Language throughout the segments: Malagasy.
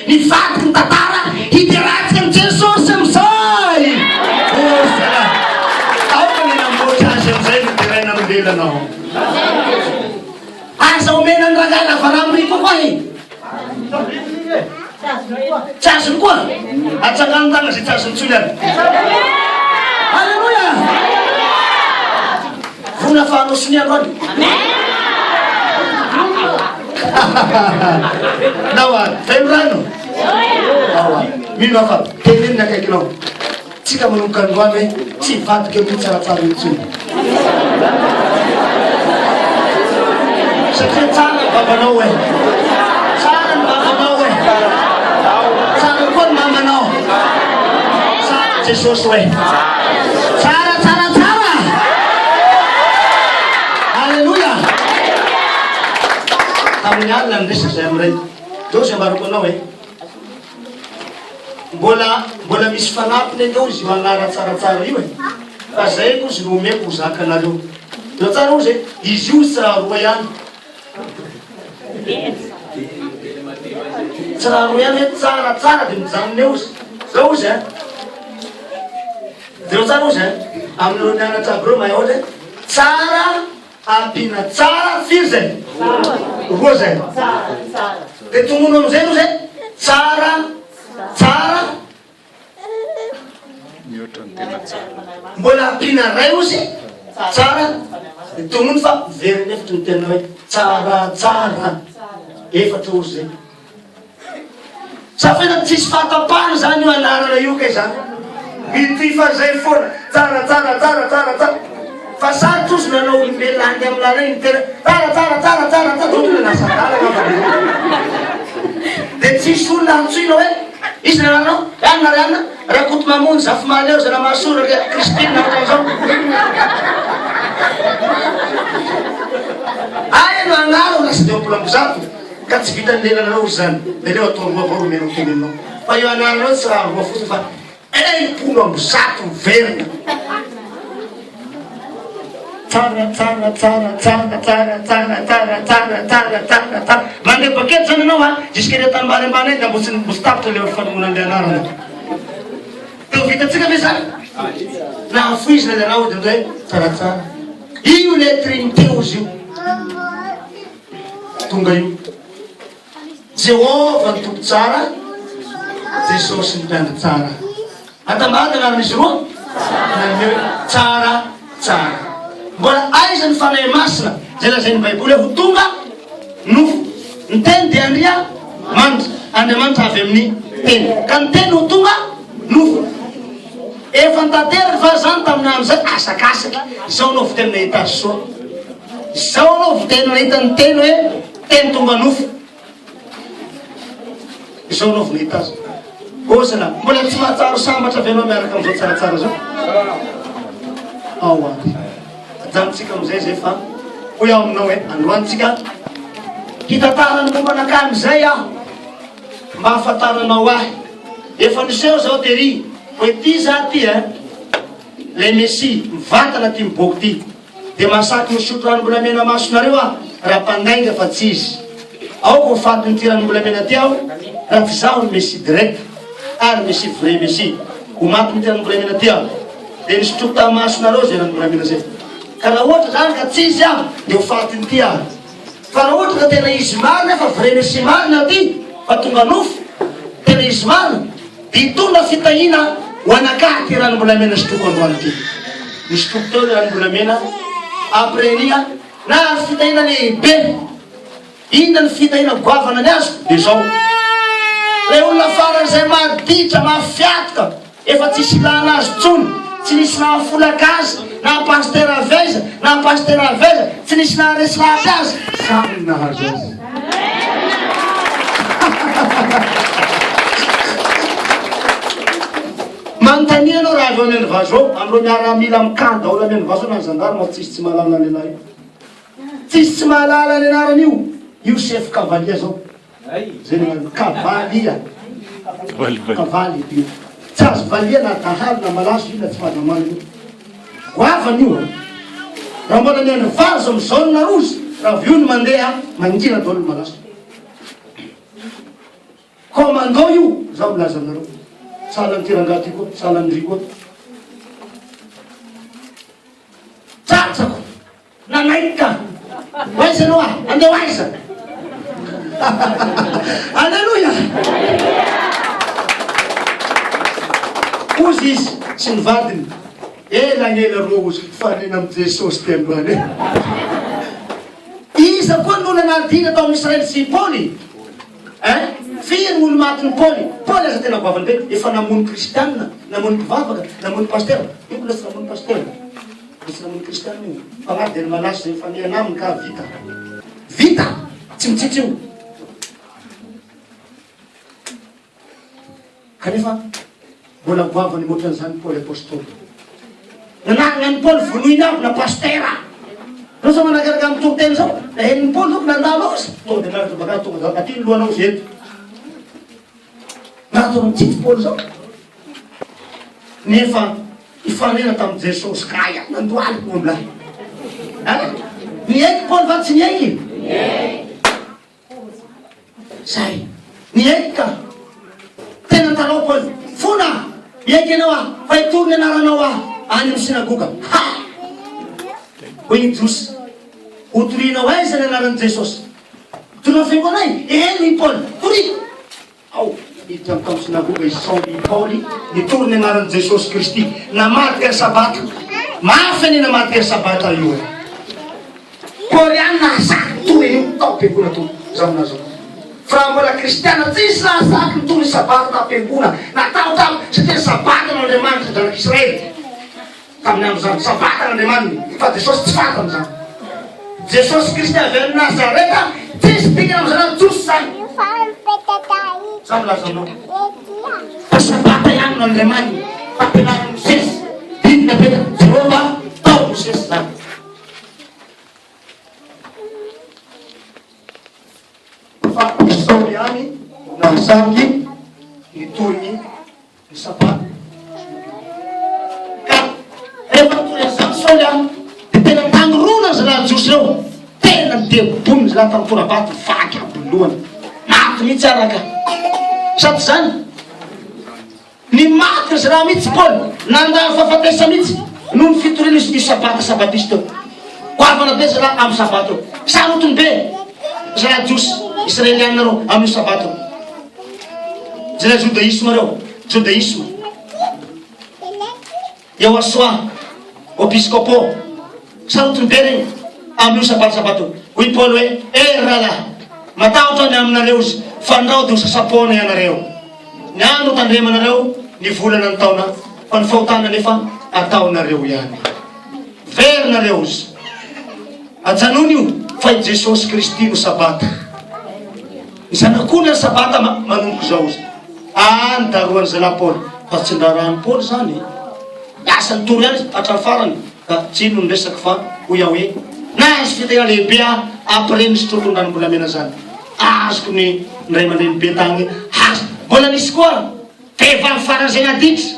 Nivadiky ny tantara, hiderantsika an'i Jesosy amin'izay! Hosana! Aoka ny namboatra azy amin'izay no deraina amin'ny lelanao. Aza omena ny rangahy lavarano ry koa e! Tsy azony koa? Atsangano tànana izay tsy azony intsony ary. Aleloia! Vonona fa hanao sonia androany. Nao ary, feno rano. Ao ary. Mino aho fa teneno ny akaikinao. Tsika manomboka androany hoe tsy hivadika amin'io tsaratsara io intsony. Satria tsara ny babanao e. Tsara ny babanao e. Tsara koa ny mamanao. Tsara Jesosy hoe. Tsara tsara tsara. Alléluia. Tamin'ny alina niresaka izay amin'ireny. Zao izay ambarako anao e. Mbola mbola misy fanampiny anie ozy io anara tsaratsara io e! Fa zay ozy no omeko ho zakanareo. Eo tsara ozy e! Izy io ozy tsy raha roa ihany. Tsy raha roa ihany hoe tsara tsara de mijanona eo ozy. Zao ozy a! Jereo tsara ozy a! Amin'ireo mianatra aby ireo mahay ohatra hoe tsara Ampiana tsara firy zay? Roa zay. Dia tongono amizay aloha zay. Tsara, tsara. Mihoatra ny tena tsara. Mbola ampiana ray ozy. Tsara. Dia tongono fa miverina efatra ny tena hoe tsara, tsara. Efatra ozy zay. Safena tsisy fahatapahana zany io anarana io kay zany. Mitohy fahizay foana. Tsara tsara tsara tsara tsara. Fa sarotra ozy nanao olombelona handeha amin'ny lalana iny miteny tsara tsara tsara tsara tsara ohatry ny lasa adala angamba le olona. Dia tsisy olona antsoina hoe iza ny anaranao? Ry anona ry anona, Rakotomamonjy, Zafimahaleo, Zanamahasoa, ry Christine ohatran'izao. Aia no anarana lasa 150? Ka tsy vitan'ny lelanareo izany, dia aleo atao roa avao romenao teneninao. Fa io anaranao tsy raha roa fotsiny fa 160 miverina. Tsara tsara tsara tsara tsara tsara tsara tsara tsara tsara tsara. Mandeha bakety zany ianao a, jusque ery an-tanimbary ambany any dia mbo tsy mbo tsy tapitra ilay fanononana ilay anarana. Dia ho vitantsika ve zany? Nahafoizina ilay raha ody indray tsara tsara. Io ilay trinité ozy io. Tonga io. Jehovah ny Tompo tsara, Jesosy ny Mpiandry tsara. Atambaro ny anaran'izy roa, nanome hoe tsara tsara. Mbola aiza ny Fanahy Masina izay lazain'ny Baiboly hoe ho tonga nofo? Ny Teny dia Andriamanitra, Andriamanitra avy amin'ny Teny. Ka ny Teny ho tonga nofo. Efa nitanteraka fa zany tamin'ny andro izay, asakasaky. Izao no fiteny nahita azy soa. Izao aloha vao tena nahita ny teny hoe teny tonga nofo. Izao aloha vao nahita azy. Hosana, mbola tsy mahatsaro sambatra ve ianao miaraka amin'izao tsaratsara izao? Ao ary. Ajanontsika amin'izay izay fa hoy aho aminao hoe androany tsika hitantara ny momba anakahy amin'izay aho mba hahafantaranao ahy. Efa niseho izao tery hoe ty za ty eh, le Messie mivantana ty miboky ty. Dia mahasaky misotro ranom-bolamena masonareo aho raha mpandainga fa tsy izy. Aoka ho fatin'ity ranom-bolamena ity aho raha tsy izaho ny Messie direct ary Messie vrai Messie. Ho matin'ity ranom-bolamena ity aho. Dia nisotroko tamin'ny masonareo izay ranom-bolamena izay. Ka raha ohatra izany ka tsy izy aho dia ho fatin'ity aho. Fa raha ohatra ka tena izy marina fa vrai Messie marina ity fa tonga nofo, tena izy marina, Hitondra fitahiana ho anakahy ity ranom-bolamena sotroiko androany ity. Nisotroko teo ilay ranom-bolamena après an'iny aho nahazo fitahiana lehibe. Inona ny fitahiana goavana ny azoko? Dia izao, ilay olona faran'izay maditra, mafiatoka, efa tsisy ilana azy intsony, tsy nisy nahafolaka azy, na pasitera avy aiza, na pasitera avy aiza, tsy nisy naharesy lahatra azy, izaho no nahazo azy. Manontania anao raha avy ao Miandrivazo ao, amin'ireo miaramila mikà daholo any Miandrivazo ao na ny zandarma tsisy tsy mahalala lehilahy io. Tsisy tsy mahalala ny anarany io. Io chef cavalier zao. Zay ny anarany. Cavalier. Cavalier io. Tsy azo valiana na dahalo na malaso io na tsy fahazamanana io. Goavana io an! Raha mbola miandry vazo amin'ny zone rouge, raha avy io no mandeha, mangina daholo ny malaso. Commando io, zaho milaza aminareo. Sahala an'ity rangahy ty koa, sahala an'i ry koa. Tratrako! Nanaiky ka! Ho aiza ianao ah? Andeha ho aiza? Aleloia! Hozy izy sy ny vadiny, ela ny ela roa hozy mifanena amin'i Jesosy ty androany e! Iza koa no nanadina tao amin'i Israely sy i Paoly? Hein? Firy ny olo-matin'i Paoly? Paoly aza tena goavana be, efa namono kristianina, namono mpivavaka, namono pasitera. Io mbola tsy namono pasitera. Mbola tsy namono kristianina io. Fanahy dia ny malaso izay mifanehana aminy ka vita. Vita! Tsy mitsitsy io. Kanefa mbola goavana mihoatra an'izany Paoly Apostoly. Nanarina an'i Paoly vonoina aby na pasitera. Reo zao manakaraka ny toriteny zao, na henon'i Paoly zao nandalo ao izy, tonga dia miaraka bakany tonga dia aty ny lohanao izy eto. Natao mitsitsy Paoly zao. Nefa nifanena tamin'i Jesosy kay nandohalika omby lahy. Hein? Niaiky Paoly va tsy niaiky? Niaiky. Zay. Niaiky ka. Tena nitalaho Paoly. Fona! Miaiky ianao aho fa hitory ny anaranao aho any amin'ny synagoga. Ha! Hoy ny Jiosy, Hotorianao aiza ny anaran'i Jesosy? Torinao fiangonay? Eny, hoy Paoly, toriko. Ao, niditra ny tao synagoga i Saoly i Paoly, nitory ny anaran'i Jesosy Kristy. Namadika ny Sabata. Mafy anie namadika ny Sabata io e. Koreana nahasaky nitory an'io tao am-piangonana tao. Izaho milaza anao. Fa raha mbola kristiana tsisy nahasaky nitory ny Sabata tao am-piangonana. Natahotra aho satria ny Sabata n'Andriamanitra ny zanak'Israely. Tamin'ny andro izany, Sabata n'Andriamaniny, fa Jesosy tsy fantany izany. Jesosy Kristy avy any Nazareta, tsisy dikany amin'ny zanak'i Jiosy izany. Izaho milaza aminao fa Sabata ihany no Andriamaniny, fampianaran'i Mosesy, didy napetrak'i Jehovah tao Mosesy izany. Fa i Saoly ihany no nahasaky nitory ny Ny sabata. Ka rehefa nitory an'izany Saoly an, dia tena nangorona ry zalahy Jiosy ireo. Tena nidebobony ry zalahy tamin'ny tora-bato, vaky aby ny lohany. Maty mihitsy araka. Sady izany, ny maty ry zalahy mihitsy Paoly, nandalo fahafatesana mihitsy noho ny fitoriana io sabata sabatista io. Goavana be zalahy amin'ny sabata io. Sarotiny be zalahy Jiosy Israelianina ireo amin'io sabata io. Zay judaisme reo, judaisme. Yehoasua, opiscopo, sarotiny be regny amin'io sabata sabata io. Hoy Paoly hoe, Eh ry rahalahy, matahotra ny aminareo izy, fandrao dia ho sasa-poana ianareo. Ny andro tandremanareo, ny volana ny taona, fa ny fahotana anefa ataonareo ihany. Very nareo izy. Ajanony io, fa i Jesosy Kristy no sabata. Ny zanak'olona ny sabata manomboka izao izy. Ah, nidarohan'ny zalahy Paoly. Fa tsy niraharahan'i Paoly izany e. Lasa nitory ihany izy hatramin'ny farany. Ka tsy ino ny resako fa hoy aho hoe, nahazo fitahiana lehibe aho après nisotroako ny ranom-bolamena izany. Azoko ny ny ray aman-dreny be tany hoe, mbola nisy koa vehivavy faran'izay naditra,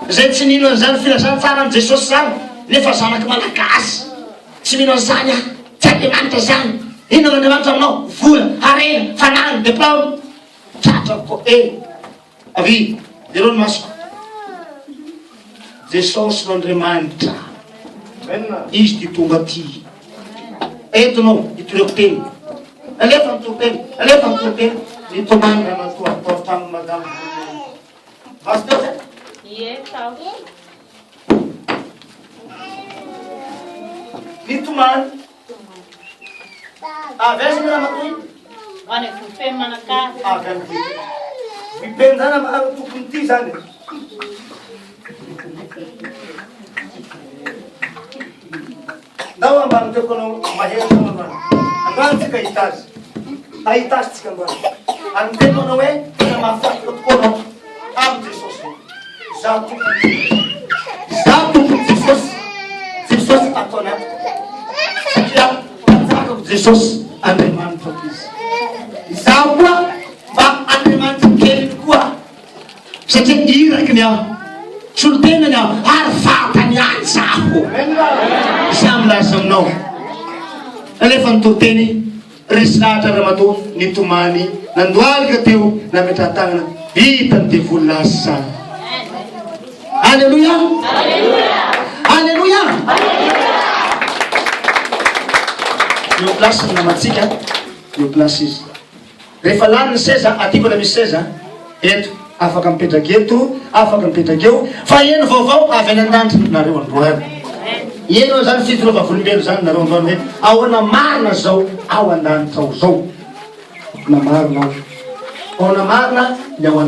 izay tsy nino an'izany filazantsaran'i Jesosy izany, nefa zanak'i Malagasy. Tsy mino an'izany aho. Tsy Andriamanitra izany. Inona no Andriamanitra aminao? Vola, harena, fananana, diplaoma. Tratrako koa. Eh! Avia, jereo ny masoko. Jesosy no Andriamanitra. Izy ty tonga aty. Eto ianao, hitoriako teny. Alefa ny toriteny, alefa ny toriteny. Nitomany ramatoa tao an-tranon'i madame Volonely. Vazo teo zay? Ie, tao. Nitomany. Avy aiza ny ramatoa iny? Any Vohipeno Manakara. Avy any Vohipeno. Vohipeno zany amin'ny tokony ity zany. Ndao ambany teo anao mahery anao androany. Androany tsika hahita azy. Hahita azy tsika androany. Ary miteny anao hoe tena mahafaty tokoa anao amin'i Jesosy. Izaho tompon'i Jesosy. Izaho tompon'i Jesosy. Jesosy ato anatiko. Satria mpanjakako Jesosy, Andriamanitrako Izy. Izaho koa mba Andriamanitra keliny koa. Satria iraky ny aho, solontenany aho, ary fantany ihany izaho. Izaho milaza aminao. Alefa ny toriteny. Resy lahatra ramatoa nitomany nandohalika teo nametraha-tagnana vita ny devoly lasa. Aleloia! Aleloia! Eo place ny namantsika, eo place izy. Rehefa lany ny seza, aty mbola misy seza, eto, afaka mipetraka eto, afaka mipetraka eo, fa heno vaovao avy any an-danitra nareo androany. Heno an'izany fijoroa vavolombelo izany nareo androany hoe ahoana marina zao ao an-danitra ao zao. Ahoana marina ao? Ahoana marina ny ao an.